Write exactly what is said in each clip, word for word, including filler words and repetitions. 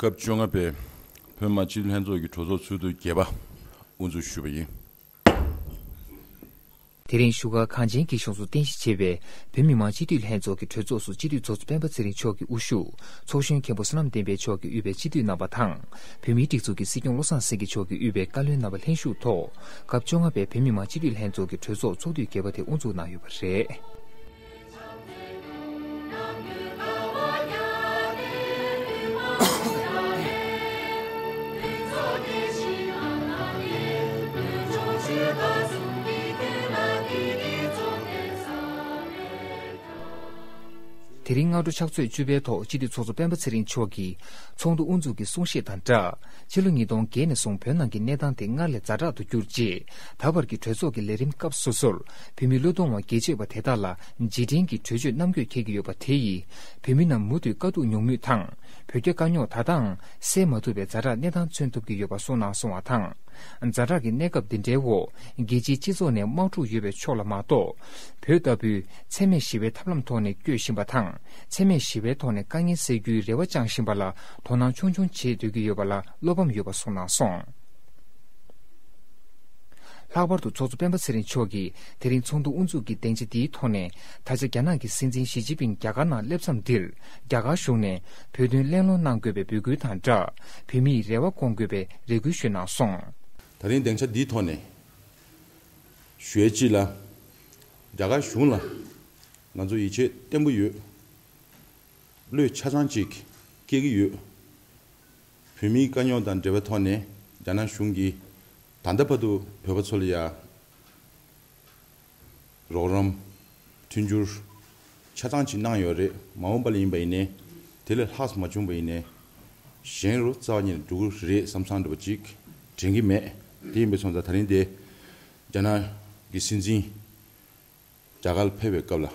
སྐབས་བཅོ་ལྔ་པའི་བོད་མི་མང་སྤྱི་འཐུས་ལྷན་ཚོགས་ཀྱི་གྲོས་ཚོགས་ཚོགས་དུས་བརྒྱད་པ་དབུ་འཛུགས་ཞུས་པ་ཡིན། དེ་རིང་བཞུགས་སྒར་གངས་ཅན་སྐྱིད་གཤོངས་སུ་རྟེན་གཞི་བྱས་པའི་བོད་མི་མང་སྤྱི་འཐུས་ལྷན་ཚོགས་ཀྱི་གྲོས་ཚོགས་སུ་སྤྱི་འཐུས་ཚོགས་གཙོ་སྤེན་པ་ཚེ་རིང་མཆོག་གིས་དབུ་བཞུགས། ཚོགས་གཞོན་མཁན་པོ་བསོད་ནམས་བསྟན་འཕེལ་མཆོག་གིས་དབུས་པའི་སྤྱི་འཐུས་རྣམ་པ་དང་། བོད་མིའི་སྒྲིག་འཛུགས་ཀྱི་སྲིད་སྐྱོང་བློ་བཟང་སེང་གེ་མཆོག་གིས་དབུས་པའི་བཀའ་བློན་རྣམ་པ་ལྷན་ཞུགས་ཐོག་སྐབས་བཅོ་ལྔ་པའི་བོད་མི་མང་སྤྱི་འཐུས་ལྷན་ཚོགས་ཀྱི་གྲོས་ཚོགས་ཚོགས་དུས་བརྒྱད་པ་དེ་དབུ་འཛུགས་གནང་ཡོད་པ་རེད། དེ་རིང་སྔ་དྲོ་ཕྱག་ཚོད་བཅུ་པའི་ཐོག་སྤྱི་འཐུས་ཚོགས་གཙོ་སྤེན་པ་ཚེ་རིང་མཆོག་གིས་ཚོགས་འདུ་དབུ་འཛུགས་ཀྱི་གསུང་བཤད་དང་སྦྲགས། ཕྱི་ལོ་ཉིས་སྟོང་བརྒྱད་ནས་བཟུང་བོད་ནང་གི་གནས་སྟངས་དེ་སྔར་ལས་ཛ་དྲག་ཏུ་གྱུར་རྗེས། ད་བར་གྱི་གྲོས་ཚོགས་ཀྱི་ལས་རིམ་སྐབས་སོ་སོར་བོད་མི་བློས་གཏོང་བ་རྒྱལ་གཅེས་པ་དེ་དག་ལ་རྗེས་དྲན་གྱི་གྲོས་ཆོད་གནང་དགོས་འཁེལ་གྱི་ཡོད་པ་དེ་ཡིས། བོད་མི་རྣམས་མུ་མཐུད་དཀའ་སྡུག་མྱོང་མུས་དང་། བོད་རྒྱ་དཀའ་རྙོག་ད་ལྟའང་སེལ་མ་ཐུབ་པའི་ཛ་དྲག་གནས་སྟངས་མཚོན་ཐུབ་ཀྱི་ཡོད་པ་གསུངས་གནང་སོང་བ་དང་། ཛ་དྲག་གི་གནས་སྐབས་འདི་འདྲའི་འོག་རྒྱལ་སྤྱིའི་སྤྱི་ཚོགས་ནས་དམག་འཁྲུག་ཡོད་པའི་ཕྱོགས་ལ་མ་གཏོགས། བོད་ལྟ་བུའི་འཚེ་མེད་ཞི་བའི་ཐབས་ལམ་ཐོག་ནས་བསྐྱོད་བཞིན་པ་དང་། འཚེ་མེད་ཞི་བའི་ཐོག་ནས་དཀའ་ངལ་སེལ་རྒྱུའི་རེ་བ་བཅངས་བཞིན་པ་ལ་དོ་སྣང་ཆུང་ཆུང་བྱེད་སྡོད་ཀྱི་ཡོད་པ་ལ་བློ་ཕམ་ཡོད་པ་གསུངས་གནང་སོང་། ལྷག་པར་དུ་ཚོགས་གཙོ་སྤེན་པ་ཚེ་རིང་མཆོག་གིས་དེ་རིང་ཚོགས་འདུ་དབུ་འཛུགས་ཀྱི་སྡིངས་ཆ་འདིའི་ཐོག་ནས། ད་ཆ་རྒྱ་ནག་གི་སྲིད་འཛིན་ཞི་ཅིན་ཕིང་རྒྱ་གར་ནང་སླེབས་མཚམས་འདིར། རྒྱ་གར་གཞུང་ནས་བོད་དོན་གླེང་སློང་གནང་དགོས་པའི་འབོད་སྐུལ་དང་སྦྲགས། བོད་མིའི་རེ་བ་སྐོང་དགོས་པའི་རེ་སྐུལ་ཞུས་གནང་སོང་། ད་རིང་སྡིངས་ཆ་འདིའི་ཐོག་ནས་ཞུ་ཡས་གཅིག་ལ། རྒྱ་གར་གཞུང་ལ་ང་ཚོ་ཡིད་ཆེས་བརྟན་པོ་ཡོད། བློས་ཆ་ཚང་ཅིག་སྐྱེ་གི་ཡོད། བོད་མིའི་དཀའ་རྙོག་དང་འབྲེལ་བའི་ཐོག་ནས་རྒྱ་ནག་གཞུང་གིས་ད་ལྟ་བར་དུ་བོད་པ་ཚོ་ལ་ཡ་རོགས་རམ། མཐུན་འགྱུར་ཆ་ཚང་ཅིག་གནང་ཡོད་རེད། མ་འོངས་པ་ལ་ཡིན་པ་ཡིན་ནའི་དེ་ལས་ལྷག་མ་བྱུང་བ་ཡིན་ནའི་གཞན་རུ་རྩ་བ་ཉིད་ནས་འགྲོ་གི་རེད་བསམ་བསམ་འདྲ་པོ་ཅིག་དྲན་གི་མེད། དེ་ཡིན་པའི་སོང་ཙང་ད་རིང་དེ་རྒྱ་ནག་གི་སྲིད་འཛིན་རྒྱ་གར་ལ་ཕེབས་པའི་སྐབས་ལ།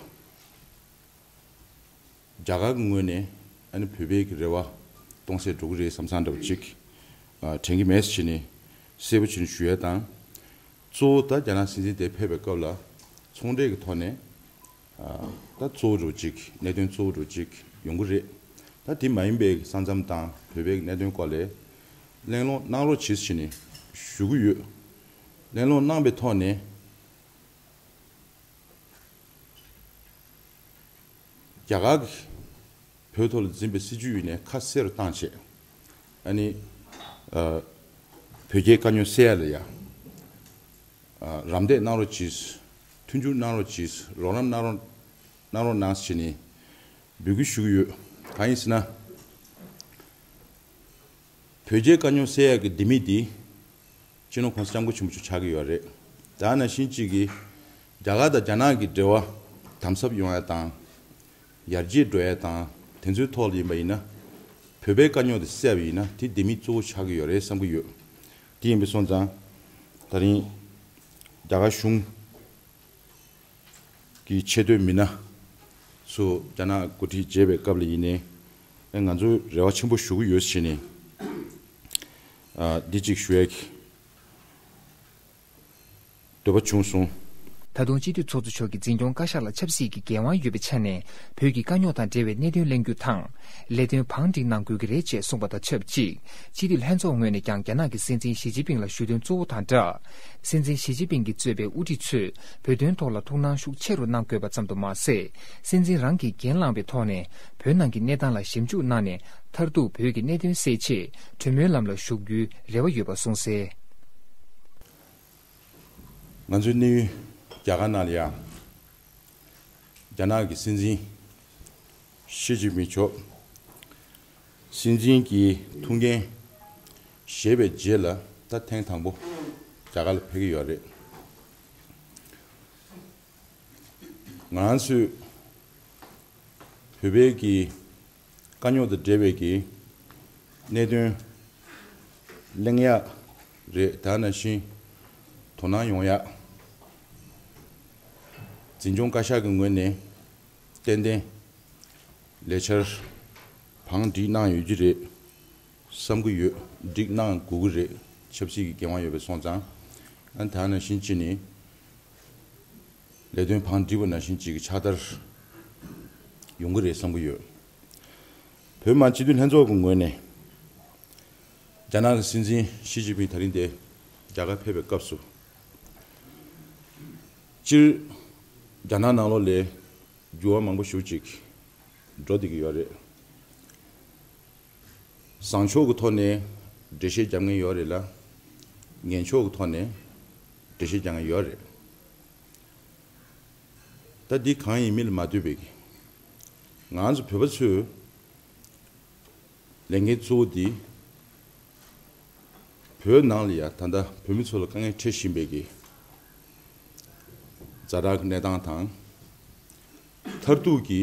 རྒྱ་གར་གྱི་ངོས་ནས་ཨ་ནི་བོད་པའི་གི་རེ་བ་སྟོང་ཟད་འགྲོ་གི་རེད་བསམ་བསམ་འདྲ་པོ་ཅིག་ཨ་དྲན་གྱི་མེད་ཟེར་ནས་གསལ་པོ་བྱས་ནས་ཞུ་ཡ་དང་། གཙོ་བོ་ད་རྒྱ་ནག་སྲིད་འཛིན་དེ་ཕེབས་པའི་སྐབས་ལ་ཚོང་འབྲེལ་གྱི་ཐོག་ནས་ཨ་ད་གཙོ་བོ་འདྲ་པོ་ཅིག་གནད་དོན་གཙོ་བོ་འདྲ་པོ་ཅིག་ཡོང་གི་རེད། ད་དེ་མ་ཡིན་པའི་ས་མཚམས་དང་བོད་པའི་གནད་དོན་སྐོར་ལ་གླེང་སློང་གནང་རོགས་བྱེད་ཟེར་ནས་ཞུ་གི་ཡོད། གླེང་སློང་གནང་པའི་ཐོག་ནས། རྒྱ་གར་གྱིས་བོད་ཐོག་ལ་འཛིན་པའི་སྲིད་བྱུས་ཡིན་ནའི་ཁ་གསལ་རུ་བཏང་བྱས། ཨ་ནི། ཨ། བོད་རྒྱའི་དཀའ་རྙོག་སེལ་ཡ་ལ་ཡ། ཨ། རམ་འདེགས་གནང་རོགས་གྱིས། མཐུན་འགྱུར་གནང་རོགས་གྱིས། རོགས་རམ་གནང་རོགས་གནང་རོགས་གནང་ཟེར་ནས་འབོད་སྐུལ་ཞུ་གི་ཡོད། གང་ཡིན་ཟེར་ན། བོད་རྒྱའི་དཀའ་རྙོག་སེལ་ཡག་གི་ལྡེ་མིག་འདི་སྤྱི་ནོར་གོང་ས་སྐྱབས་མགོན་ཆེན་པོ་མཆོག་ཆགས་ཀྱི་ཡོད་རེད། དེ་ནང་བཞིན་གཅིག་གིས་རྒྱ་གར་དང་རྒྱ་ནག་གི་འབྲེལ་བ་དམ་ཟབ་ཡོང་ཡག་དང་། ཡར་རྒྱས་འགྲོ་ཡག་དང་དེ་ཚོའི་ཐོག་ལ་ཡིན་པ་ཡིན་ན། བོད་པའི་དཀའ་རྙོག་དེ་སེལ་བ་ཡིན་ན་དེ་ལྡེ་མིག་གཙོ་བོ་ཆགས་ཀྱི་ཡོད་རེད་བསམ་གྱི་ཡོད། དེ་ཡིན་པ་སོང་ཙང་། ད་རིང་རྒྱ་གར་གཞུང་གི་ཆེས་མཐོའི་མི་སྣ་ཚོ་རྒྱ་ནག་འགོ་ཁྲིད་མཇལ་བའི་སྐབས་ལ་ཡིན་ནའི། ཨེ་ང་ཚོས་རེ་བ་ཆེན་པོ་ཞུ་གི་ཡོད་ཟེར་ནས། ཨ། འདི་གཅིག་ཞུ་ཡག་གི་འདོད་པ་བྱུང་སོང་། ད་དུང་སྤྱི་འཐུས་ཚོགས་གཙོ་མཆོག་གིས་འཛིན་སྐྱོང་བཀའ་ཤག་ལ་ཆབ་སྲིད་ཀྱི་འགན་དབང་ཡོད་པའི་ཆ་ནས་བོད་ཀྱི་དཀའ་རྙོག་དང་འབྲེལ་བའི་གནད་དོན་གླེང་རྒྱུ་དང་། ལས་དོན་བང་སྒྲིག་གནང་དགོས་ཀྱི་རེད་ཅེས་གསུངས་པ་དང་ཆབས་ཅིག་སྤྱི་འཐུས་ལྷན་ཚོགས་ངོས་ནས་ཀྱང་རྒྱ་ནག་གི་སྲིད་འཛིན་ཞི་ཅིན་ཕིང་ལ་ཞུ་དོན་གཙོ་བོ་དང་སྦྲགས། སྲིད་འཛིན་ཞི་ཅིན་ཕིང་གིས་གཙོས་པའི་དབུ་ཁྲིད་ཚོས་བོད་དོན་ཐོག་ལ་ཐུགས་སྣང་ཤུགས་ཆེ་རུ་གནང་དགོས་པ་ཙམ་དུ་མ་ཟད། སྲིད་འཛིན་རང་གིས་འགན་བླངས་པའི་ཐོག་ནས་བོད་ནང་གི་གནས་སྟངས་ལ་ཞིབ་འཇུག་གནང་ནས་མཐར་ཐུག་བོད་ཀྱི་གནད་དོན་སེལ་ཆེད་གྲོས་མོལ་ལམ་ལ་ཞུགས་རྒྱུའི་རེ་བ་ཡོད་པ་གསུངས་གསལ། ང་ཚོའི་གནས་ཡུལ་རྒྱ་གར་ནང་ལ་ཡང་། རྒྱ་ནག་གི་སྲིད་འཛིན་ཞི་ཅིན་ཕིང་མཆོག་སྲིད་འཛིན་གྱི་ཐུགས་འགན་བཞེས་པའི་རྗེས་ལ་ད་ཐེངས་དང་པོ་རྒྱ་གར་ལ་ཕེབས་ཀྱི་ཡོད་རེད། ང་རང་ཚོས་བོད་པའི་གི་དཀའ་རྙོག་དང་འབྲེལ་བའི་གི་གནད་དོན་གླེང་ཡག་རེད། དེ་ནང་བཞིན་དོ་སྣང་ཡོང་ཡག་འཛིན་སྐྱོང་བཀའ་ཤག་གི་ངོས་ནས་ཏན་ཏན་ལས་འཆར་བང་སྒྲིག་གནང་ཡོད་ཀྱི་རེད་བསམ་གྱི་ཡོད། སྒྲིག་གནང་དགོས་ཀྱི་རེད། ཆབ་སྲིད་ཀྱི་འགན་དབང་ཡོད་པའི་སོང་ཙང་། ཨ་ནི་དེ་ནང་བཞིན་བྱས་ནས། ལས་དོན་བང་སྒྲིག་པ་ནང་བཞིན་ཅིག་གི་ཕྱག་བསྟར་ཡོང་གི་རེད་བསམ་གྱི་ཡོད། བོད་མི་མང་སྤྱི་འཐུས་ལྷན་ཚོགས་ཀྱི་ངོས་ནས་ རྒྱ་ནག་གི་སྲིད་འཛིན་ཞི་ཅིན་ཕིང་ད་རིང་འདིར་རྒྱ་གར་ཕེབས་པའི་སྐབས་སུ། སྤྱིར་རྒྱ་ནག་ནང་ལོགས་ལ་འགྱུར་བ་མང་པོ་ཞེ་པོ་ཅིག་འགྲོ་བསྡད་ཀྱི་ཡོད་རེད། བཟང་ཕྱོགས་ཀྱི་ཐོག་ནས་འགྲེལ་བཤད་རྒྱབ་མཁན་ཡོད་རེད་ལ། ངན་ཕྱོགས་ཀྱི་ཐོག་ནས་འགྲེལ་བཤད་རྒྱག་མཁན་ཡོད་རེད། ད་འདི་གང་ཡིན་མིན་ལ་མ་ལྟོས་པའི་གི། ང་ཚོ་བོད་པ་ཚོས་ལས་འགན་གཙོ་བོ་འདི། བོད་ནང་ལ་ཡ་ད་ལྟ་བོད་མི་ཚོ་ལ་དཀའ་ངལ་འཕྲད་བཞིན་པའི་གི་ཛ་དྲག་གི་གནས་སྟངས་དང་། མཐར་ཐུག་གི་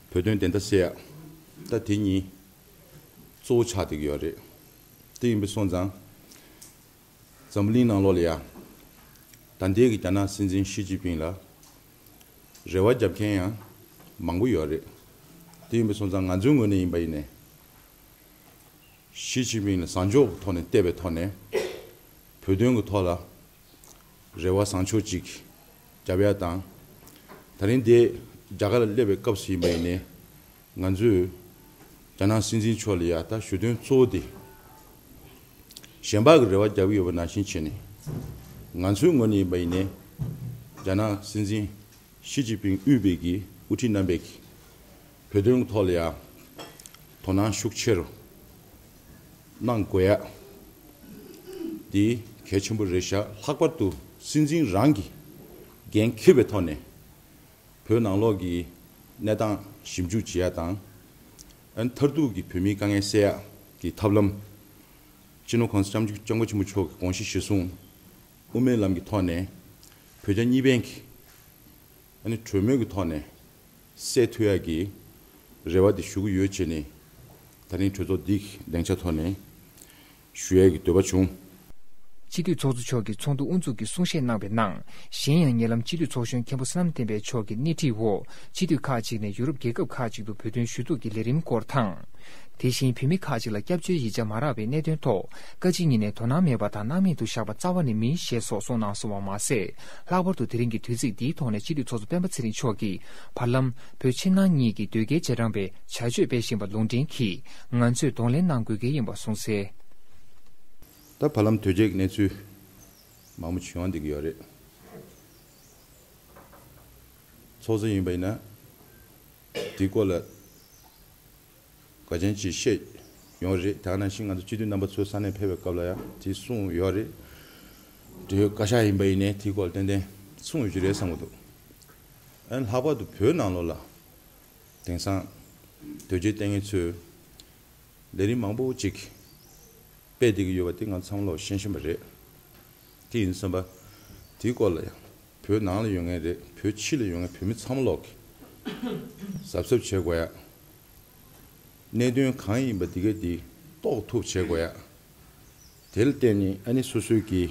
བོད་དོན་བདེན་མཐའ་གསལ་ཡ། ད་དེ་གཉིས་གཙོ་བོ་ཆགས་བསྡད་ཀྱི་ཡོད་རེད། དེ་ཡིན་པ་སོང་ཙང་། འཛམ་བུ་གླིང་ནང་ལོགས་ལ་ཡ། ད་ལྟའི་གི་རྒྱ་ནག་སྲིད་འཛིན་ཞི་ཅིན་ཕིང་ལ་རེ་བ་རྒྱབ་མཁན་ཡང་མང་པོ་ཡོད་རེད། དེ་ཡིན་པ་སོང་ཙང་ང་ཚོའི་ངོས་ནས་ཡིན་པ་ཡིན་ནའི། ཞི་ཅིན་ཕིང་ལ་བཟང་ཕྱོགས་ཀྱི་ཐོག་ནས་བལྟས་པའི་ཐོག་ནས། བོད་དོན་གྱི་ཐོག་ལ་རེ་བ་བཟང་ཕྱོགས་ཅིག་རྒྱབ་ཡ་དང་། ད་རིང་འདི་རྒྱ་གར་ལ་སླེབས་པའི་སྐབས་སུ་ཡིན་པ་ཡིན་ནའི། ང་ཚོས་རྒྱ་ནག་སྲིད་འཛིན་མཆོག་ལ་ཡ་ད་ཞུ་དོན་གཙོ་བོ་དེ། གཞན་པ་གི་རེ་བ་རྒྱབ་ཀྱི་ཡོད་པ་ནང་བཞིན་བྱས་ནས། ང་ཚོའི་ངོས་ནས་ཡིན་པ་ཡིན་ནའི། རྒྱ་ནག་སྲིད་འཛིན་ཞི་ཅིན་ཕིང་དབུས་པའི་གི་དབུ་ཁྲིད་རྣམ་པས་ཀྱི་བོད་དོན་གྱི་ཐོག་ལ་ཡང་དོ་སྣང་ཤུགས་ཆེ་རུ་གནང་དགོས་ཡ་འདི་གལ་ཆེན་པོ་རེད་ཤག་ལྷག་པར་དུ་སྲིད་འཛིན་རང་གིས་འགན་འཁྱེར་བའི་ཐོག་ནས་བོད་ནང་ལོགས་ཀྱི་གནས་སྟངས་ཞིབ་འཇུག་བྱེད་ཡ་དང་། ཨ་ནི་མཐར་ཐུག་གི་བོད་མིའི་དཀའ་ངལ་སེལ་ཡ་གི་ཐབས་ལམ། སྤྱི་ནོར་༸གོང་ས་༸སྐྱབས་མགོན་ཆེན་པོ་མཆོག་གི་དགོངས་གཞི་གཞིར་བཟུང་། དབུ་མའི་ལམ་གྱི་ཐོག་ནས་བོད་རྒྱ་གཉིས་ཕན་གྱི་ཨ་ནི་གྲོས་མོལ་གྱི་ཐོག་ནས་སེལ་ཐུབ་ཡ་གི་རེ་བ་དེ་ཞུ་གི་ཡོད་བྱས་ནས། ད་རིང་གྲོས་ཚོགས་འདི་གི་སྡིངས་ཆ་ཐོག་ནས་ཞུ་ཡ་གི་འདོད་པ་བྱུང་། སྤྱི་འཐུས་ཚོགས་གཙོ་མཆོག་གིས་ཚོགས་འདུ་དབུ་འཛུགས་ཀྱི་གསུང་བཤད་གནང་བའི་ནང་། གཞན་ཡང་ཉེ་ལམ་སྤྱི་འཐུས་ཚོགས་གཞོན་མཁན་པོ་བསོད་ནམས་བསྟན་འཕེལ་མཆོག་གི་སྣེ་ཁྲིད་འོག་སྤྱི་འཐུས་ཁག་ཅིག་ནས་ཡུ་རོབ་རྒྱལ་ཁབ་ཁག་ཅིག་ཏུ་བོད་དོན་ཞུ་གཏུག་གི་ལས་རིམ་སྐོར་དང་། དེ་བཞིན་བོད་མི་ཁག་ཅིག་ལ་སྐྱབས་བཅོལ་ཡིག་ཆ་མ་རག་པའི་གནད་དོན་ཐོག་བཀའ་སྤྱི་གཉིས་ནས་དོ་སྣང་མེད་པ་དང་སྣང་མེད་དུ་བཞག་པ་རྩ་བ་ནས་མིན་ཞེས་སོགས་གསུངས་གནང་སོང་བ་མ་ཟད། ལྷག་པར་དུ་དེ་རིང་གི་དུས་ཚིགས་འདིའི་ཐོག་ནས་སྤྱི་འཐུས་ཚོགས་གཙོ་སྤེན་པ་ཚེ་རིང་མཆོག་གིས་བར་ལམ་བོད་ཕྱི་ནང་གཉིས་ཀྱི་དོལ་རྒྱལ་རྗེས་འབྲང་པའི་བྱ་སྤྱོད་སྤེལ་བཞིན་པ་ལུང་འདྲེན་གྱིས་ང་ཚོས་གདོང་ལེན་གནང་དགོས་ཀྱི་ཡིན་པ་གསུངས་གསལ། ད་བར་ལམ་དོལ་རྒྱལ་གྱི་གནས་ཚུལ་མང་པོ་བྱུང་བསྡད་ཀྱི་ཡོད་རེད། ཚོགས་གཙོ་ཡིན་པ་ཡིན་ན། དེའི་སྐོར་ལ་ག་ཅན་ཅིག་བཤད་ཡོང་རེད། དེ་ནང་བཞིན་ང་ཚོ་སྤྱི་འཐུས་རྣམ་པ་ཚོ་ས་གནས་ཕེབས་པའི་སྐབས་ལ་ཡང་དེ་གསུངས་ཡོད་རེད། འབྲེལ་ཡོད་བཀའ་ཤག་ཡིན་པ་ཡིན་ནའི་དེའི་སྐོར་ལ་ཏན་ཏན་གསུངས་ཡོད་ཀྱི་རེད་བསམ་གྱི་འདུག་ཨ་ནི་ལྷག་པར་དུ་བོད་ནང་ལོགས་ལ་དེང་སང་དོལ་རྒྱལ་བསྟེན་མཁན་ཚོས་ལས་རིམ་མང་པོ་ཅིག་སྤེལ་བསྡད་ཀྱི་ཡོད་པ་དེ་ང་ཚང་མ་ལོག་ཤེས་བཞིན་པ་རེད། དེ་ཡིན་ཙམ་པ། དེའི་སྐོར་ལ་ཡང་བོད་ནང་ལ་ཡོད་མཁན་རེད། བོད་ཕྱི་ལ་ཡོད་མཁན་བོད་མི་ཚང་མ་ལོག་གིས་གཟབ་གཟབ་བྱེད་དགོས་ཡ། གནད་དོན་གང་ཡིན་པ་དེ་ག་དེ་རྟོགས་ཐུབ་བྱེད་དགོས་ཡ། དེ་ལ་བརྟེན་ནས་ཨ་ནི་སོ་སོའི་གི་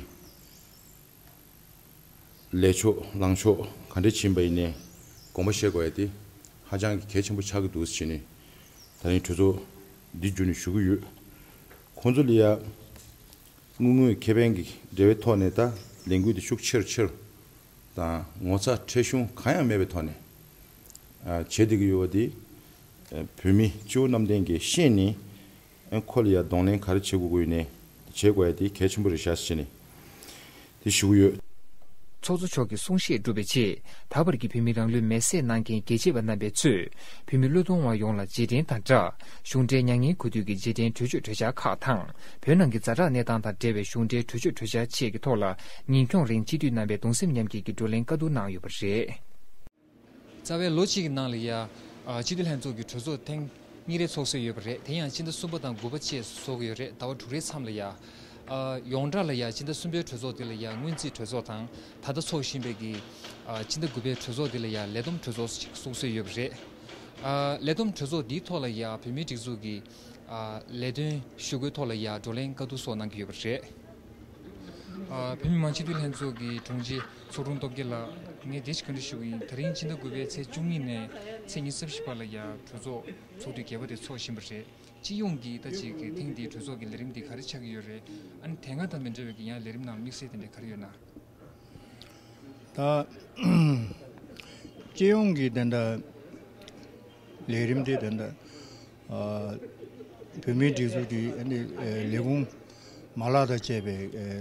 ལས་ཕྱོགས་ལངས་ཕྱོགས་ག་འདྲ་ཕྱིན་པ་ཡིན་ནའི་དགོངས་པ་བཞེས་དགོས་ཡ་དེ་ཧ་ཅང་གི་གལ་ཆེན་པོ་ཆགས་ཀྱི་འདུག་ཟེར་ནས་ད་རིང་གྲོས་ཚོགས་འདི་བརྒྱུད་ནས་ཞུ་གི་ཡོད། ཁོང་ཚོ་ལ་ཡ། དངུལ་དངོས་ཁེ་ཕན་གྱི་འབྲེལ་བའི་ཐོག་ནས་ད་ལས་འགུལ་དེ་ཤུགས་ཆེ་རུ་ཆེ་རུ་དང་ངོ་ཚ་ཁྲེལ་གཞུང་གང་ཡང་མེད་པའི་ཐོག་ནས་ཨ་བྱེད་བསྡད་ཀྱི་ཡོད་པ་དེ་ཨ་བོད་མི་སྤྱི་བོ་གནམ་བསྟན་གྱིས་ཤེས་ནས་ཨ་ཁོ་ལ་ཡ་གདོང་ལེན་ག་རེ་བྱེད་དགོས་ཀྱི་ཡོད་ནས་བྱེད་དགོས་ཡ་དེ་གལ་ཆེན་པོ་རེད་ཤག་ཟེར་ནས་དེ་ཞུ་གི་ཡོད། ཚོགས་གཙོ་མཆོག་གིས་གསུང་བཤད་གྲུབ་པའི་རྗེས། ད་བར་གྱི་བོད་མི་རང་ལུས་མེར་སྲེག་གནང་མཁན་རྒྱལ་གཅེས་པ་རྣམ་པས་གཙོས་བོད་མི་བློས་གཏོང་བ་ཡོངས་ལ་རྗེས་དྲན་དང་སྦྲགས། གཞུང་འབྲེལ་མྱ་ངན་གུས་འདུད་ཀྱི་རྗེས་དྲན་གྲོས་ཆོད་གྲོས་འཆར་ཁག་དང་། བོད་ནང་གི་ཛ་དྲག་གནས་སྟངས་དང་འབྲེལ་བའི་གཞུང་འབྲེལ་གྲོས་ཆོད་གྲོས་འཆར་བཅས་ཀྱི་ཐོག་ལ་ཉིན་འཁྱོངས་རིང་སྤྱི་འཐུས་རྣམ་པས་གདུང་སེམས་མཉམ་སྐྱེད་ཀྱི་བགྲོ་གླེང་བཀའ་བསྡུར་གནང་ཡོད་པ་རེད། རྩ་བའི་ལོ་གཅིག་གི་ནང་ལ་ཡ། ཨ་སྤྱི་འཐུས་ལྷན་ཚོགས་ཀྱི་གྲོས་ཚོགས་ཐེངས་གཉིས་རེ་ཚོགས་སྲོལ་ཡོད་པ་རེད། དེ་ཡང་སྤྱི་ཟླ་གསུམ་པ་དང་དགུ་པ་བཅས་སུ་ཚོགས་ཀྱི་ཡོད་རེད། ཟླ་བ་དྲུག་རེའི་མཚམས་ལ་ཡ། ཨ་ཡོངས་གྲགས་ལ་ཡ་སྤྱི་ཟླ་གསུམ་པའི་གྲོས་ཚོགས་དེ་ལ་ཡ་སྔོན་རྩིས་གྲོས་ཚོགས་དང་། ད་ལྟ་ཚོགས་བཞིན་པའི་གི་ཨ་སྤྱི་ཟླ་དགུ་པའི་གྲོས་ཚོགས་དེ་ལ་ཡ་ལས་བསྡོམས་གྲོས་ཚོགས་ཤིག་ཚོགས་སྲོལ་ཡོད་པ་རེད། ཨ་ལས་བསྡོམས་གྲོས་ཚོགས་འདིའི་ཐོག་ལ་ཡ་བོད་མིའི་སྒྲིག་འཛུགས་ཀྱི་ཨ་ལས་དོན་ཞུ་སྒོའི་ཐོག་ལ་ཡ་བགྲོ་གླེང་བཀའ་བསྡུར་སོགས་གནང་གི་ཡོད་པ་རེད། ཨ་བོད་མི་མང་སྤྱི་འཐུས་ལྷན་ཚོགས་ཀྱི་དྲུང་ཆེ་ཚོགས་དྲུང་སྟོབས་རྒྱལ་ལགས། ངས་བཀྲ་ཤིས་བཀའ་འདྲི་ཞུ་གི་ཡིན། དེ་རིང་ཕྱི་ཟླ་དགུ་པའི་ཚེས་བཅུ་གཉིས་ནས་ཚེས་ཉི་ཤུ་རྩ་བཞི་བར་ལ་ཡ་གྲོས་ཚོགས་ཚོགས་དུས་བརྒྱད་པ་དེ་ཚོགས་བཞིན་པ་རེད། སྤྱི་ཡོངས་ཀྱི་ད་ཅིག་གི་ཐེངས་འདིའི་གྲོས་ཚོགས་ཀྱི་ལས་རིམ་འདི་ག་རེ་ཆགས་ཀྱི་ཡོད་རེད། ཨ་ནི་དེ་སྔ་དང་མི་འདྲ་བའི་གི་ཡང་ལས་རིམ་ནང་དམིགས་བསལ་དེ་འདྲ་ག་རེ་ཡོད་ན། ད་སྤྱི་ཡོངས་ཀྱི་དེ་འདྲ་ལས་རིམ་དེ་དེ་འདྲ་ཨ་ བོད་མིའི་སྒྲིག་འཛུགས་ཀྱི་ཨ་ནི་ལས་ཁུངས་མ་ལག་དང་བཅས་པའི་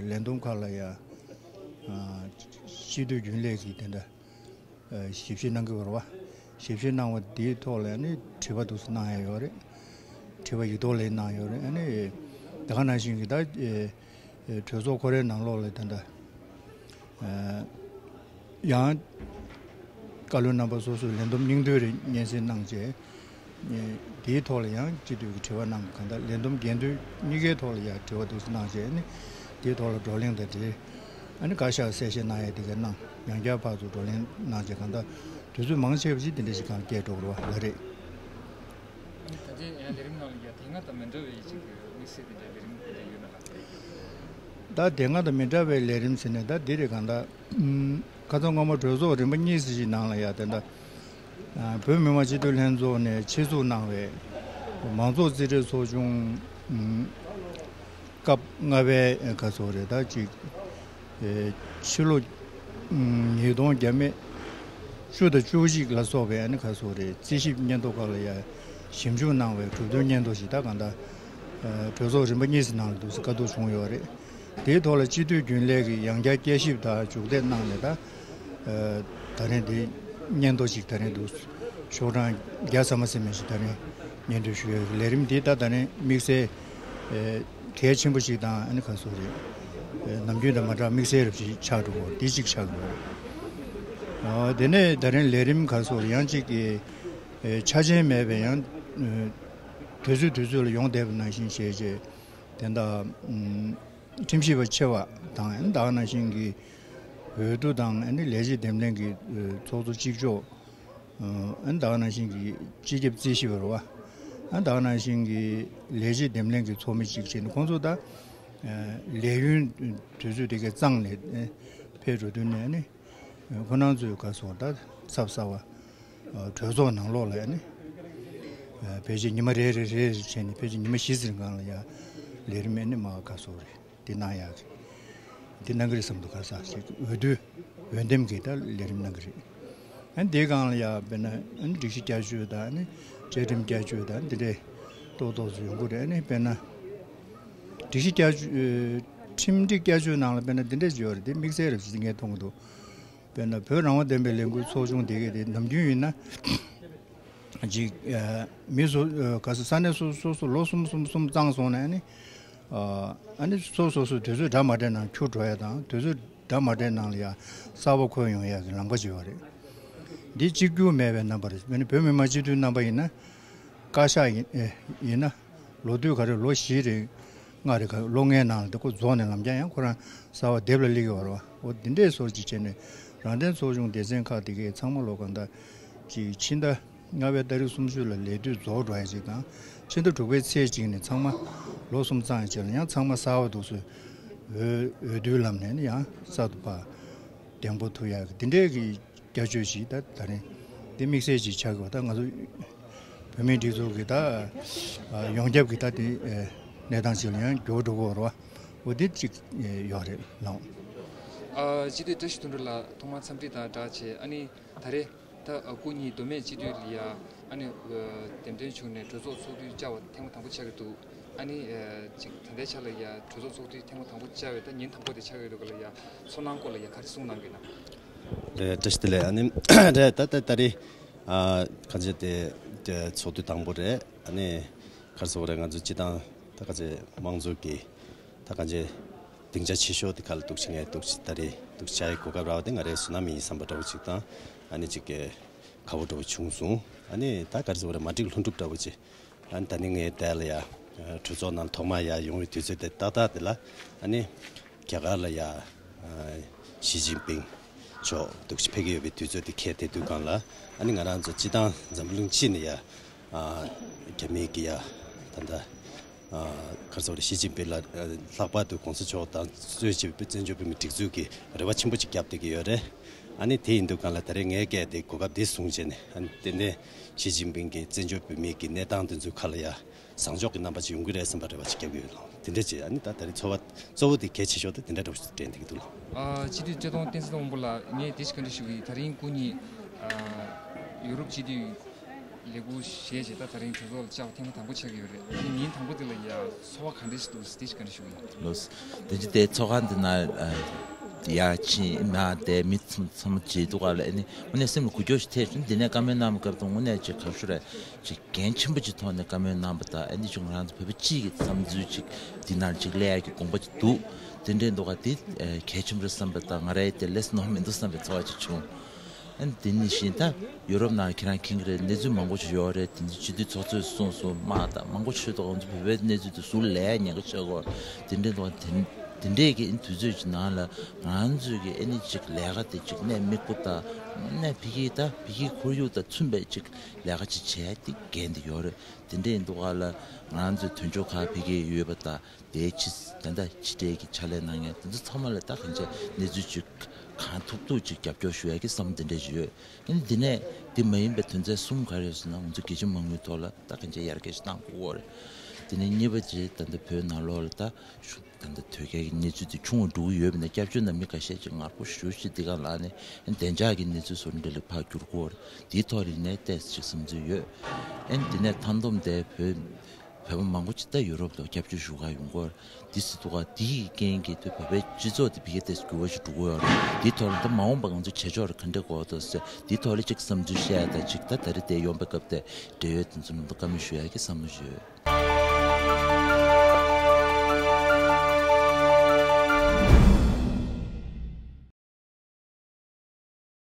ལས་བསྡོམས་ཁག་ལ་ཡང་སྤྱི་འཐུས་རྒྱུན་ལས་ཀྱིས་དེ་འདྲ་ཞིབ་བཤེར་གནང་གི་ཡོད་རེད་བ། ཞིབ་བཤེར་གནང་བ་དེའི་ཐོག་ལ་ཨ་ནི་དྲི་བ་འདུག་སེ་གནང་ཡ་ཡོད་རེད། དྲི་བ་ཡིག་ཐོག་ལ་གནང་ཡོད་རེད། ཨ་ནི་དེ་ག་ནང་བཞིན་གྱི་ད་གྲོས་ཚོགས་ཁོ་རའི་ནང་ལོགས་ལ་དེ་འདྲ། ཡང་བཀའ་བློན་རྣམ་པ་སོ་སོས་ལས་བསྡོམས་སྙིང་བསྡུས་རེ་སྙན་སེང་གནང་རྗེས། དེའི་ཐོག་ལ་ཡང་སྤྱི་འཐུས་ཀྱིས་དྲི་བ་གནང་གང་ལྟར་ལས་བསྡོམས་འགན་འདུན་གཉིས་ཀའི་ཐོག་ལ་ཡང་དྲི་བ་འདུག་སེ་གནང་རྗེས་ནི། དེའི་ཐོག་ལ་བགྲོ་གླེང་དང་འབྲེལ། ཨ་ནི་བཀའ་ཤག་གསལ་བཤད་གནང་ཡས་དེ་ག་གནང་། ཡང་བསྐྱར་ཕར་ཚུར་བགྲོ་གླེང་གནང་རྗེས་གང་ལྟར་དུས་ཚོད་མང་ཆེ་བ་ཞིག་དེ་འདྲ་ཞིག་གང་བསྐྱལ་འགྲོ་དགོས་རེད་བ། ལགས་རེད། ད་ལྟའི་ཡང་ལས་རིམ་ནང་ལ་ཡང་དེ་སྔ་དང་མི་འདྲ་བའི་ཅིག་དམིགས་བསལ་དེ་འདྲའི་ལས་རིམ་དེ་འདྲ་ཡོད་ན་ལགས། ད་དེ་སྔ་དང་མི་འདྲ་བའི་ལས་རིམ་ཟེར་ནས་ད་འདི་རེད། གང་ལྟར་ཁ་སང་སྔོན་མ་གྲོས་ཚོགས་རིམ་པ་གཉིས་ཙམ་ཞིག་ནང་ལ་ཡང་དེ་འདྲ་བོད་མི་མང་སྤྱི་འཐུས་ལྷན་ཚོགས་ནས་ཆེད་འཛུགས་གནང་བའི་མང་ཚོགས་རྩིས་སྤྲོད་ཚོགས་ཆུང་སྐབས་ལྔ་པའི་ཁ་སོ་རེད། ད་ཅིག་ཕྱི་ལོ་ཉིས་སྟོང་བརྒྱ་མེད་བཅུ་དང་བཅུ་གཅིག་ལ་སོགས་པའི་ཨ་ནི་ཁ་སོ་རེད། རྩིས་ཞིབ་སྙན་ཐོ་ཁག་ལ་ཡང་ཞིབ་འཇུག་གནང་བའི་གྲུབ་དོན་སྙན་ཐོ་ཞིག་ད་གང་ལྟར་གྲོས་ཚོགས་རིམ་པ་གཉིས་ཀྱི་ནང་ལ་འདུག་སེ་བཀའ་བསྡུར་བྱུང་ཡོད་རེད། དེའི་ཐོག་ལ་སྤྱི་འཐུས་རྒྱུན་ལས་ཀྱིས་ཡང་བསྐྱར་བསྐྱར་ཞིབ་དང་མཇུག་འབྲས་གནང་ནས་ད་ད་རིང་དེ་སྙན་ཐོ་ཞིག་ད་རིང་འདུག་ཤོག་གྲངས་བརྒྱ་ཟ་མ་ཟིན་པ་ཞིག་ད་རིང་སྙན་སྒྲོན་ཞུ་ཡོད། ལས་རིམ་འདི་ད་ད་རིང་དམིགས་བསལ་གལ་ཆེན་པོ་ཞིག་དང་ཨ་ནི་ཁ་སོ་རེད། ནམ་རྒྱུན་དང་མ་འདྲ་དམིགས་བསལ་རབ་ཞིག་ཆགས་འགྲོ་གི་འདི་གཅིག་ཆགས་ཡོད། དེ་ནས་ད་རིང་ལས་རིམ་ཁ་སོ་ཡང་གཅིག་གི་ཆ་རྐྱེན་མེད་པའི་ཡང་དུས་ཚོད་དུས་ཚོད་ལ་ཡོང་བསྡད་པ་ནང་བཞིན་བྱས་རྗེས་དེ་འདྲ་ཁྲིམས་ཞིབ་པ་ཆེ་བ་དང་ཨ་ནི་ད་ག་ནང་བཞིན་གྱི་འོས་བསྡུ་དང་ཨ་ནི་ལས་བྱེད་འདེམས་ལྷན་གྱི་ཚོགས་གཙོ་གཅིག་ལྕོགས། ཨ་ནི་ད་ག་ནང་བཞིན་གྱི་སྤྱི་ཁྱབ་རྩིས་ཞིབ་པ་རེད་བ། ཨ་ནི་ད་ག་ནང་བཞིན་གྱི་ལས་བྱེད་འདེམས་ལྷན་གྱི་ཚོགས་མི་གཅིག་བྱས་ནས་ཁོང་ཚོ་ད་ལས་ཡུན་དུས་ཚོད་དེ་གའི་གཙང་ནས་ཕེབས་འགྲོ་དུས་ནས་ནི་ཁོ་རང་ཚོའི་ག་སོང་ད་ཚབ་གསར་བ་གྲོས་ཚོགས་ནང་ལོགས་ལ་ནི་ཕལ་ཆེར་ཉི་མ་རེ་རེ་རེ་རེ་བྱས་ནས་ཕལ་ཆེར་ཉི་མ་བཞི་ཟིན་སྒང་ལ་ཡ་ལས་རིམ་ནི་མ་ག་སོང་རེད། འདི་གནང་ཡག་གི། འདི་གནང་གི་རེད་བསམ་འདུག་ག་ས་ཞིག་འོས་བསྡུ་འོས་འདེམས་ཀྱི་ད་ལས་རིམ་གནང་གི་རེད། ཨ་འདིའི་སྒང་ལ་ཡ་དཔེར་ན་ཨ་ནི་སྒྲིག་གཞི་བསྐྱར་བཅོས་དང་ཨ་ནི་བཅའ་ཁྲིམས་བསྐྱར་བཅོས་དང་འདི་འདྲའི་ཏོག་ཏོག་ཙམ་ཡོང་གི་རེད། ཨ་ནི་དཔེར་ན་སྒྲིག་གཞི་བསྐྱར་བཅོས་ཁྲིམས་སྒྲིག་བསྐྱར་བཅོས་ནང་ལ་དཔེར་ན་འདི་འདྲས་ཡོད་རེད། འདི་དམིགས་བསལ་རེད་ཅེས་ངས་མཐོང་གི་འདུག་དཔེར་ན་བོད་རང་དབང་ལྡན་པའི་ལས་འགུལ་ཚོགས་ཆུང་དེ་གས་དེ་ནམ་རྒྱུན་ཡིན་ན། ཅིག་མི་སོ་ག་ས་ས་གནས་སོ་སོ་སོ་ལོ་གསུམ་གསུམ་གསུམ་བཏང་སོང་ན་ནི། ཨ་ནི་སོ་སོ་སོ་དུས་ཚོད་འདྲ་མ་འདྲ་ནང་འཁྱུར་འགྲོ་ཡ་དང་དུས་ཚོད་འདྲ་མ་འདྲ་ནང་ལ་ཡ་གསར་པ་འཁོད་ཡོང་ཡ་གི་ལམ་ཁ་ཅིག་ཡོད་རེད། འདི་གཅིག་གྱུར་མེད་པའི་རྣམ་པ་རེད། ཨ་ནི་བོད་མི་མང་སྤྱི་འཐུས་རྣམ་པ་ཡིན་ན། བཀའ་ཤག་ཡིན་ཡིན་ན། ལོ་དུས་ག་རེ་ལོ་བཞི་རེ་ལྔ་རེ་ག་ལོ་ལྔའི་ནང་ལ་འདི་ཁོ་རྫོགས་ནས་ལམ་རྒྱག་ཡང་ཁོ་རང་གསར་པ་འདེབས་ལ་སླེབས་ཀྱི་ཡོད་རེད་བ། འོ་འདི་འདྲའི་སོར་ཅིག་བྱས་ནས་རང་བདེན་ཚོགས་ཆུང་སྡེ་ཚན་ཁག་དེ་གས་ཚང་མ་ལོ་གང་ལྟར་ཅིག་ཕྱི་ཟླ་ལྔ་པའི་ཏ་རིག་སུམ་ཅུ་ལ་ལས་དུས་རྫོགས་འགྲོ་ཡ་ཅིག་དང་ཕྱི་ཟླ་དྲུག་པའི་ཚེས་གཅིག་ནས་ཚང་མ་ལོ་གསུམ་ཚང་ཡ་ཅིག་ལ་ཡང་ཚང་མ་གསར་པ་འདུག་སེ་འོས་འོས་བསྡུའི་ལམ་ནས་ནི་ཡང་གསར་དུ་ཕར་གདེང་སྤོ་ཐུབ་ཡ་གི་འདི་འདྲའི་གི་བསྐྱར་བཅོས་ཤིག་ད་ད་རིང་འདི་དམིགས་བསལ་ཅིག་ཆགས་ཀྱི་བ། ད་ང་ཚོ་བོད་མིའི་སྒྲིག་འཛུགས་ཀྱི་ད་ཡོངས་ཁྱབ་ཀྱི་ད་དེ་གནས་སྟངས་ཅིག་ལ་ཡང་འགྱུར་འགྲོ་གི་ཡོད་རེད་བ། འོ་འདི་གཅིག་ཡོད་རེད་ལགས། ཨ་སྤྱི་འཐུས་བཀྲ་ཤིས་དོན་གྲུབ་ལགས་ཐོག་མར་འཚམས་འདྲི་དང་སྦྲགས་བྱས། ཨ་ནི་ད་རེས་ད་སྐུ་ཉིད་མདོ་སྨད་སྤྱི་འཐུས་ལ་ཡ་ཨ་ནི་འདེམས་ཐོན་བྱུང་ནས་གྲོས་ཚོགས་ཚོགས་དུས་བཅར་བ་ཐེངས་མ་དང་པོ་ཆགས་ཀྱི་འདུག་ཨ་ནི་ཅིག་ད་ལྟའི་ཆ་ལ་ཡ་གྲོས་ཚོགས་ཚོགས་དུས་ཐེངས་མ་དང་པོ་བཅར་བའི་ད་ཉིན་དང་པོ་དེ་ཆགས་ཡོད་འདུག་ག་ལ་ཡ་ཚོར་སྣང་སྐོར་ལ་ཡ་ག་རེ་གསུང་གནང་གི་ན། རེད། བཀྲ་ཤིས་བདེ་ལེགས། ཨ་ནི་རེད། ད་ད་ད་རེས་ཨ་གང་ཅི་དེ་དེ་ཚོགས་དུས་དང་པོ་རེད། ཨ་ནི་ག་རེ་ཟེར་དགོས་རེད། ང་ཚོ་སྤྱི་བཏང་ད་གང་ཅི་དམངས་གཙོ་གི་ད་གང་ཅི་སྡིངས་ཆ་ཆེ་ཤོས་དེ་ག་ལ་འདུག་ཅིག་ངས་འདུག་ཅིག་ད་རེས་འདུག་བྱ་ཡི་གོ་སྐབས་རག་པ་དེ་ང་རའི་བསོད་ནམས་ཡིན་བསམ་པ་འདྲ་བོ་ཅིག་དང་། ཨ་ནི་ཅིག་གི་དགའ་བོ་འདྲ་བོ་བྱུང་སོང་། ཨ་ནི་ད་ག་རེ་ཟེར་དགོས་རེད། མ་འགྲིག་ལྷུན་གྲུབ་འདྲ་བོ་ཅིག་ཨ་ནི་ད་ནི་ངའི་ལྟས་ལ་ཡ་གྲོས་ཚོགས་ནང་ཐོག་མར་ཡ་ཡོང་བའི་དུས་ཚོད་དེ་ཏག་ཏག་དེ་ལ་ཨ་ནི་རྒྱ་གར་ལ་ཡ་ཞི་ཅིན་ཕིང་མཆོག་འདུག་ཕེབས་ཀྱི་ཡོད་པའི་དུས་ཚོད་དེ་འཁེལ་བསྡད་དུས་སྒང་ལ་ཨ་ནི་ང་རང་ཚོ་སྤྱི་བཏང་འཛམ་བུ་གླིང་སྤྱི་ནས་ཡ་རྒྱ་མི་གི་ཡ་ད་ལྟ་ག་རེ་ཟེར་དགོས་རེད། ཞི་ཅིན་ཕིང་ལ་ལྷག་པར་དུ་གོང་ས་མཆོག་དང་གཙོས་བྱས་པའི་བཙན་བྱོལ་བོད་མིའི་སྒྲིག་འཛུགས་ཀྱི་རེ་བ་ཆེན་པོ་ཅིག་བརྒྱབ་བསྡད་ཀྱི་ཡོད་རེད། ཨ་ནི་དེ་ཡིན་དུས་སྒང་ལ་ད་རེས་ངས་བཀལ་ཏེ་གོ་སྐབས་འདི་བཟུང་བྱས་ནས་ཨ་ནི་ཏན་ཏན་ཞི་ཅིན་ཕིང་གིས་བཙན་བྱོལ་བོད་མིའི་གི་གནས་སྟངས་དེ་ཚོའི་ཁ་ལ་ཡ་བཟང་ཕྱོགས་ཀྱི་རྣམ་པ་ཅིག་ཡོང་གི་རེད་བསམ་པ་རེ་བ་ཅིག་བརྒྱབ་ཀྱི་ཡོད་ལགས། དེ་འདྲ་བྱས་ཨ་ནི་ད་ད་རེས་ཚོར་བ་གཙོ་བོ་དེ་གལ་ཆེ་ཤོས་དེ་དེ་འདྲ་འདྲ་བོ་ཞིག་དྲན་བསྡད་ཀྱི་འདུག་ལགས། ཨ་སྤྱི་འཐུས་བཀྲས་མཐོང་བསྟན་འཛིན་དབང་པོ་ལགས། ངས་དེ་ཞིག་བཀའ་འདྲི་ཞུ་གི་ཡིན། ད་རིང་སྐུ་ཉིད་ཨ་ཡུ་རོབ་སྤྱི་འཐུས་ ལས་འགུལ་བཞེས་རྗེས་ད་ད་རིང་གྲོས་ཚོགས་ལ་བཅར་བ་ཐེངས་མ་དང་པོ་ཆགས་ཀྱི་ཡོད་རེད། ཨ་ནི་ཉིན་དང་པོ་འདི་ལ་ཡ་ཚོར་བ་ག་འདྲ་ཞིག་འདུག་དེ་ཞིག་ག་འདྲ་ཞུ་གི་ཡིན། ལོས། དེ་ཅི་དེ་ཚོགས་ཁང་འདི་ན་ཨ་ཡར་ཕྱིན་ན་དེ་མི་ཚང་ཚང་མ་བརྗེད་འདུག་ག་ལ། ཨ་ནི་དངོས་གནས་སེམས་ལ་འགུལ་སྐྱོད་ཞིག་ཐེབས་བྱུང་། འདི་ནས་བཀའ་མོལ་གནང་བའི་སྐབས་དུ་དངོས་གནས་ཅིག་ག་ཞུ་རེད། ཅིག་འགན་ཆེན་པོ་ཅིག་ཐོག་ནས་བཀའ་མོལ་གནང་བ་དང་། ཨ་ནི་ཅིག་ང་རང་ཚོ་བོད་པ་སྤྱི་གི་བསམ་ཚུལ་ཅིག་འདི་ནང་ཅིག་སླེབས་ཡག་གི་དགོངས་པ་ཅིག་འདུག་དེ་འདྲའི་འདུག་ག་དེ་ཨ་གལ་ཆེན་པོ་རེད་བསམ་པ་དང་། ང་རའི་དེ་ལས་ནོར་མི་འདུག་བསམ་པའི་ཚོར་བ་ཅིག་བྱུང་། ཨ་ནི་དེ་ནི་བཞིན་ད་ཡུ་རོབ་ནང་ཁྱེད་རང་མཁྱེན་གྱི་རེད། གནས་ཚུལ་མང་པོ་ཞིག་ཡོད་རེད། དེ་ཚོ་སྤྱི་འཐུས་ཚོགས་གཙོས་གསུངས་སོང་། དམག་དང་མང་པོ་ཞིག་འདུག་ང་ཚོ་བོད་པའི་གནས་ཚུལ་དེ་ཟུར་ལ་ཉེན་ཁ་ཆེ་གོ། དེ་འདྲའི་འདུག་དེ་དེ་འདྲའི་གི་དུས་ཚོད་ཀྱི་ནང་ལ་ང་ཚོས་ཀྱི་ཨ་ནི་ཅིག་ལས་ཀ་དེ་ཅིག་གནས་མི་དགོས་ད། གནས་ཕ་གི་ད་ཕ་གི་ཁོར་ཡུག་དང་མཚུངས་པའི་ཅིག་ལས་ཀ་ཅིག་བྱས་ཏེ་འགན་དེ་ཡོད་རེད། དེ་འདྲའི་འདུག་ག་ལ་ང་ཚོའི་དོན་གཅོད་ཁག་ཕ་གི་ཡོད་པ་དང་། དེའི་ཕྱི་ད་ལྟ་ཕྱི་འབྲེལ་གྱི་ཕྱག་ལས་གནང་མཁན་དེ་ཚོ་ཚང་མ་ལ་ད་གང་ཅི་གནས་ཚུལ་ཅིག་གང་ཐུབ་ཐུབ་ཅིག་རྒྱབ་སྐྱོར་ཞུ་ཡ་གི་བསམ་བློ་དེ་འདྲ་ཞིག་ཡོད། ཨ་ནི་འདི་ནས་འདི་མ་ཡིན་པའི་དོན་ཚན་གསུམ་ག་རེ་ཡོད་ཟེར་ན། ང་ཚོ་རྒྱལ་སྤྱིའི་མ་དངུལ་ཐོག་ལ་ད་གང་ཅི་ཡར་རྒྱས་ཤིག་གཏང་དགོས་རེད། དེ་ནས་གཉིས་པ་ཅིག་ད་ལྟ་བོད་ནང་ལོགས་ལ་ད་ཤུ་ད་ལྟ་དོལ་རྒྱལ་གྱི་གནས་ཚུལ་དེ་ཆུང་རུ་འགྲོ་གི་ཡོད་པ་ན། སྐྱབས་བཅོལ་ནང་མི་འགའ་ཤས་ཅིག་ངར་པོ་ཞེ་པོ་ཅིག་འདི་ག་ལ་ནས་བདེ་འཇགས་ཀྱི་གནས་ཚུལ་བཟོ་འདྲ་ལ་ཕར་བསྒྱུར་དགོས་རེད། དེའི་ཐོག་ལ་ནས་ཏོག་ཙམ་ཅིག་བསམ་ཚུལ་ཡོད། ཨ་ནི་དེ་ནས་མཐའ་བསྡོམས་ཏེ་བོད་བོད་པ་མང་པོ་ཅིག་ད་ཡུ་རོབ་ལ་སྐྱབས་བཅོལ་ཞུ་གར་ཡོང་གི་ཡོད་རེད། དེ་སྲིད་དུ་ག་དེ་ཡི་རྐྱེན་གྱིས་དེ་བོད་པའི་སྤྱི་ཚོགས་དེ་ཕ་གིར་ཏོག་ཙམ་འགྱུར་བ་ཞིག་འགྲོ་གི་ཡོད་རེད། དེའི་ཐོག་ལ་ད་མ་འོངས་པ་ང་ཚོ་བྱེད་ཕྱོགས་རེ་ག་འདྲ་དགོས་འདུག་ཟེར། དེའི་ཐོག་ལ་ཅིག་བསམ་ཚུལ་བཤད་ཡ་དང་། ཅིག་ད་ད་རེས་དེ་ཡོང་པའི་སྐབས་དེ་འབྲེལ་ཡོད་དེ་ཚོ་ནང་དུ་བཀའ་མོལ་ཞུ་ཡ་གི་བསམ་བློ་ཞིག་ཡོད།